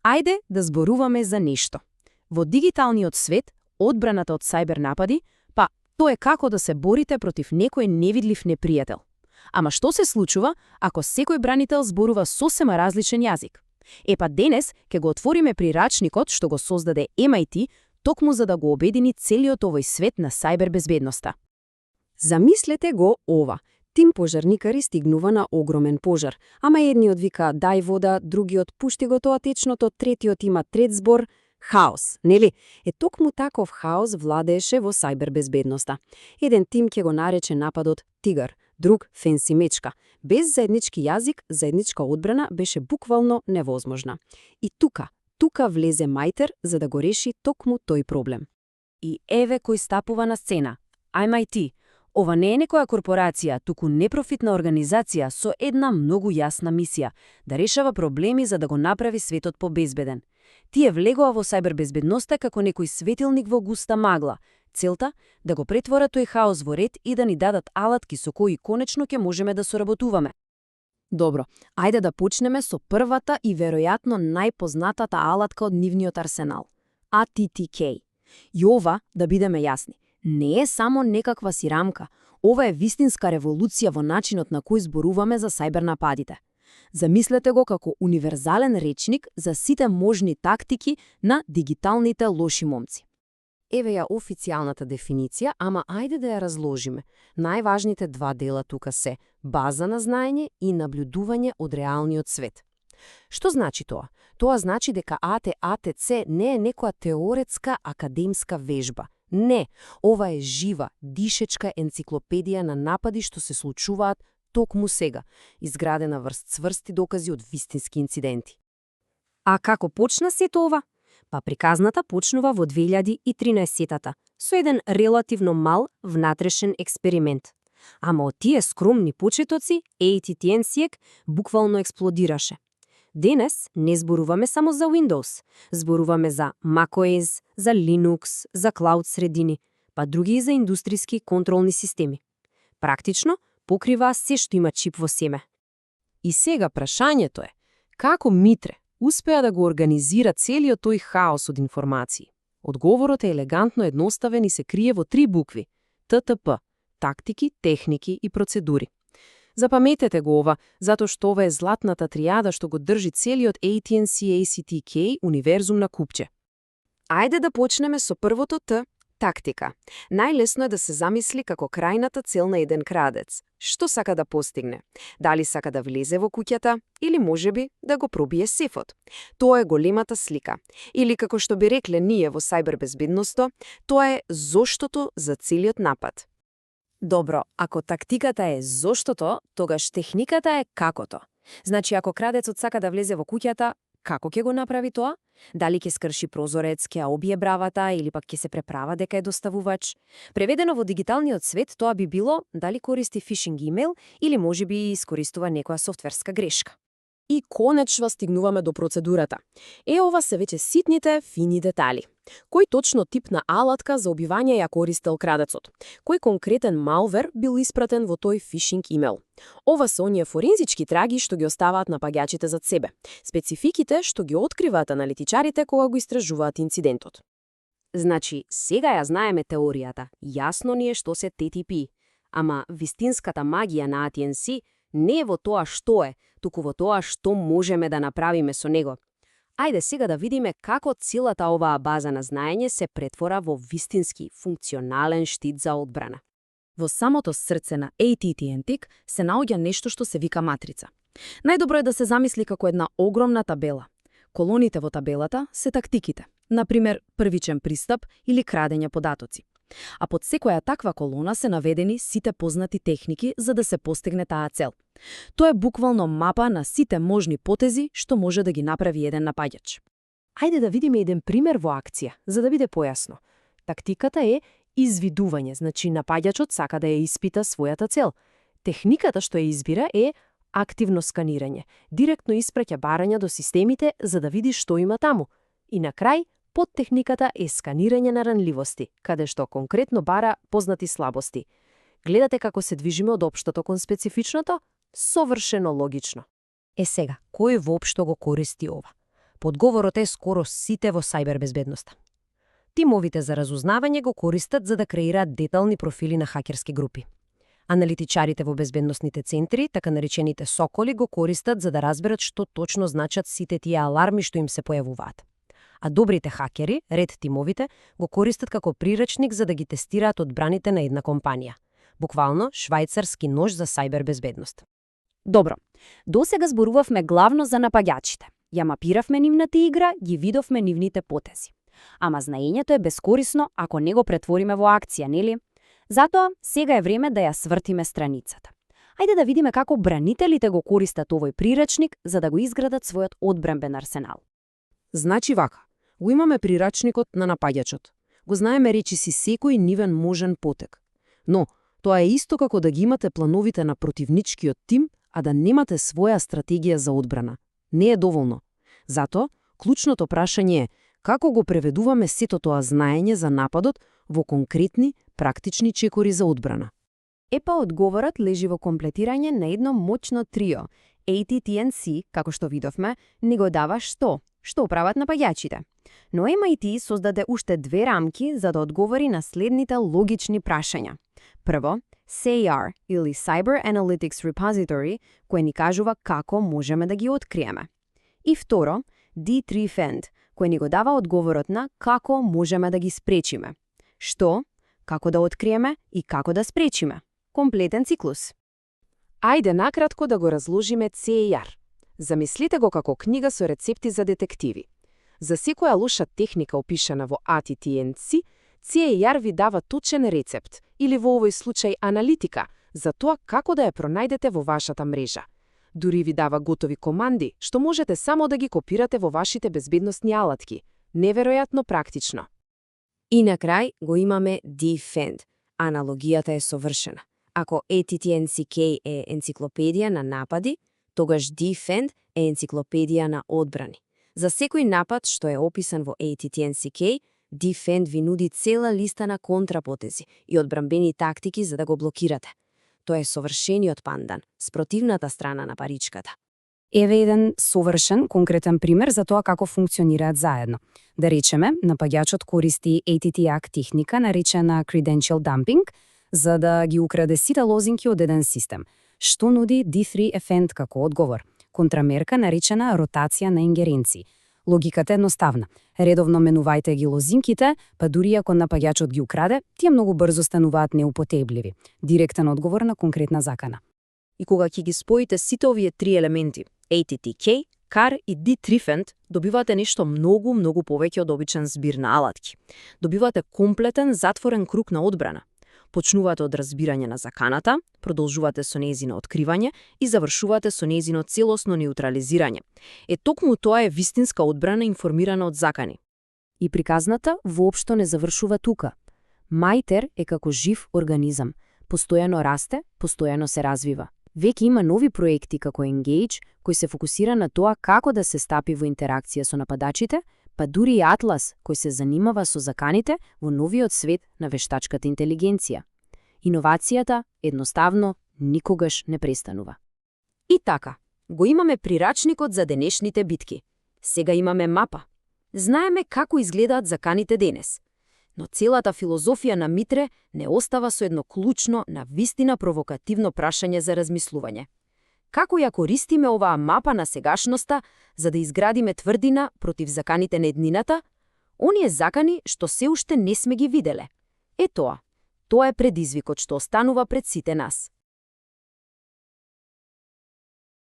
Ајде да зборуваме за нешто. Во дигиталниот свет, одбраната од сајбер напади, па тоа е како да се борите против некој невидлив непријател. Ама што се случува ако секој бранител зборува сосема различен јазик? Епа денес ќе го отвориме прирачникот што го создаде MIT, токму за да го обедини целиот овој свет на сајбер безбедноста. Замислете го ова. Тим пожарникари стигнува на огромен пожар, ама едниот вика дај вода, другиот пушти го тоа течното, третиот има трет збор, хаос, нели? Токму таков хаос владееше во сајбер безбедноста. Еден тим ќе го нарече нападот тигар, друг фенси мечка. Без заеднички јазик, заедничка одбрана беше буквално невозможна. И тука влезе Мајтер за да го реши токму тој проблем. И еве кој стапува на сцена. MIT. Ова не е некоја корпорација, туку непрофитна организација со една многу јасна мисија – да решава проблеми за да го направи светот побезбеден. Тие влегоа во сајбер безбедноста како некој светилник во густа магла. Целта – да го претворат тој хаос во ред и да ни дадат алатки со кои конечно ќе можеме да соработуваме. Добро, ајде да почнеме со првата и веројатно најпознатата алатка од нивниот арсенал – ATTK. И ова, да бидеме јасни, не е само некаква си рамка, ова е вистинска револуција во начинот на кој зборуваме за сајбер нападите. Замислете го како универзален речник за сите можни тактики на дигиталните лоши момци. Еве ја официјалната дефиниција, ама ајде да ја разложиме. Најважните два дела тука се база на знаење и наблюдување од реалниот свет. Што значи тоа? Тоа значи дека ATTC не е некоја теоретска академска вежба. Не, ова е жива, дишечка енциклопедија на напади што се случуваат токму сега, изградена врз цврсти докази од вистински инциденти. А како почна сето ова? Па приказната почнува во 2013-та, со еден релативно мал внатрешен експеримент. Ама од тие скромни почетоци, ATTNSEC буквално експлодираше. Денес не зборуваме само за Windows, зборуваме за macOS, за Linux, за клауд средини, па други и за индустријски контролни системи. Практично, покрива се што има чип во семе. И сега прашањето е, како Митре успеа да го организира целиот тој хаос од информации? Одговорот е елегантно едноставен и се крие во 3 букви – ТТП – тактики, техники и процедури. Запаметете го ова, затоа што ова е златната тријада што го држи целиот ATNC-ACTK универзум на купче. Ајде да почнеме со првото Т – тактика. Најлесно е да се замисли како крајната цел на еден крадец. Што сака да постигне? Дали сака да влезе во куќата или можеби да го пробие сефот? Тоа е големата слика. Или како што би рекле ние во сајбер безбедноста, тоа е заштото за целиот напад. Добро, ако тактиката е заштото, тогаш техниката е какото. Значи, ако крадецот сака да влезе во куќата, како ќе го направи тоа? Дали ќе скрши прозорец, ќе обие бравата или пак ќе се преправа дека е доставувач? Преведено во дигиталниот свет, тоа би било дали користи фишинг имейл или можеби искористува некоја софтверска грешка. И конечно стигнуваме до процедурата. Ова се веќе ситните, фини детали. Кој точно тип на алатка за убивање ја користел крадецот? Кој конкретен малвер бил испратен во тој фишинг имейл? Ова се оние форензички траги што ги оставаат напаѓачите зад себе. Спецификите што ги откриваат аналитичарите кога го истражуваат инцидентот. Значи, сега ја знаеме теоријата. Јасно ни е што се TTP. Ама вистинската магија на ATNC не е во тоа што е, туку во тоа што можеме да направиме со него. Ајде сега да видиме како целата оваа база на знаење се претвора во вистински функционален штит за одбрана. Во самото срце на ATTNTIC се наоѓа нешто што се вика матрица. Најдобро е да се замисли како една огромна табела. Колоните во табелата се тактиките, например првичен пристап или крадење податоци. А под секоја таква колона се наведени сите познати техники за да се постигне таа цел. Тоа е буквално мапа на сите можни потези што може да ги направи еден напаѓач. Ајде да видиме еден пример во акција, за да биде појасно. Тактиката е извидување, значи напаѓачот сака да ја испита својата цел. Техниката што ја избира е активно сканирање. Директно испраќа барања до системите за да види што има таму. И на крај, подтехниката е сканирање на ранливости, каде што конкретно бара познати слабости. Гледате како се движиме од општото кон специфичното? Совршено логично. Сега, кој воопшто го користи ова? Подговорот е скоро сите во сајбербезбедноста. Тимовите за разузнавање го користат за да креираат детални профили на хакерски групи. Аналитичарите во безбедносните центри, така наречените соколи, го користат за да разберат што точно значат сите тие аларми што им се појавуваат. А добрите хакери, ред тимовите, го користат како прирачник за да ги тестираат одбраните на една компанија. Буквално швајцарски нож за сајбербезбедност. Добро, досега зборувавме главно за напаѓачите. Ја мапиравме нивната игра, ги видовме нивните потези. Ама знаењето е бескорисно ако не го претвориме во акција, нели? Затоа, сега е време да ја свртиме страницата. Ајде да видиме како бранителите го користат овој прирачник за да го изградат својот одбранбен арсенал. Значи вака, го имаме прирачникот на напаѓачот. Го знаеме речиси секој нивен можен потек. Но, тоа е исто како да ги имате плановите на противничкиот тим, а да немате своја стратегија за одбрана. Не е доволно. Затоа, клучното прашање е како го преведуваме сето тоа знаење за нападот во конкретни, практични чекори за одбрана. Епа одговорот лежи во комплетирање на едно моќно трио. AT&T, како што видовме, не го дава што прават напаѓачите. Но MIT создаде уште две рамки за да одговори на следните логични прашања. Прво, SAR или Cyber Analytics Repository, кој ни кажува како можеме да ги откриеме. И второ, DTrefend, кој ни го дава одговорот на како можеме да ги спречиме. Што, како да откриеме и како да спречиме. Комплетен циклус. Ајде накратко да го разложиме CAR. Замислите го како книга со рецепти за детективи. За секоја лоша техника опишана во AT&T, CAR ви дава точен рецепт, или во овој случај аналитика, за тоа како да ја пронајдете во вашата мрежа. Дури ви дава готови команди, што можете само да ги копирате во вашите безбедносни алатки. Неверојатно практично. И на крај го имаме Defend. Аналогијата е совршена. Ако AT&CK е енциклопедија на напади, тогаш Defend е енциклопедија на одбрани. За секој напад што е описан во AT&CK, Defend ви нуди цела листа на контрапотези и одбранбени тактики за да го блокирате. Тоа е совршениот пандан, спротивната страна на паричката. Еве еден совршен, конкретен пример за тоа како функционираат заедно. Да речеме, напаѓачот користи ATT-ACK техника наречена credential dumping, за да ги украде сите лозинки од еден систем. Што нуди D3Defend како одговор? Контрамерка наречена ротација на ингеренции. Логиката е едноставна. Редовно менувајте ги лозинките, па дури ако напаѓачот ги украде, тие многу брзо стануваат неупотребливи. Директен одговор на конкретна закана. И кога ќе ги споите сите овие три елементи, ATT-K, CAR и DTrefend, добивате нешто многу повеќе од обичен збир на алатки. Добивате комплетен, затворен круг на одбрана. Почнувате од разбирање на заканата, продолжувате со нејзино откривање и завршувате со нејзино целосно неутрализирање. Токму тоа е вистинска одбрана информирана од закани. И приказната воопшто не завршува тука. Мајтер е како жив организам. Постојано расте, постојано се развива. Веќе има нови проекти како Engage, кој се фокусира на тоа како да се стапи во интеракција со нападачите, па дури и Атлас, кој се занимава со заканите во новиот свет на вештачката интелигенција. Иновацијата, едноставно, никогаш не престанува. И така, го имаме прирачникот за денешните битки. Сега имаме мапа. Знаеме како изгледаат заканите денес. Но целата филозофија на Митре не остава со едно клучно, на вистина провокативно прашање за размислување. Како ја користиме оваа мапа на сегашноста за да изградиме тврдина против заканите на еднината? Оние закани што се уште не сме ги виделе. Тоа е предизвикот што останува пред сите нас.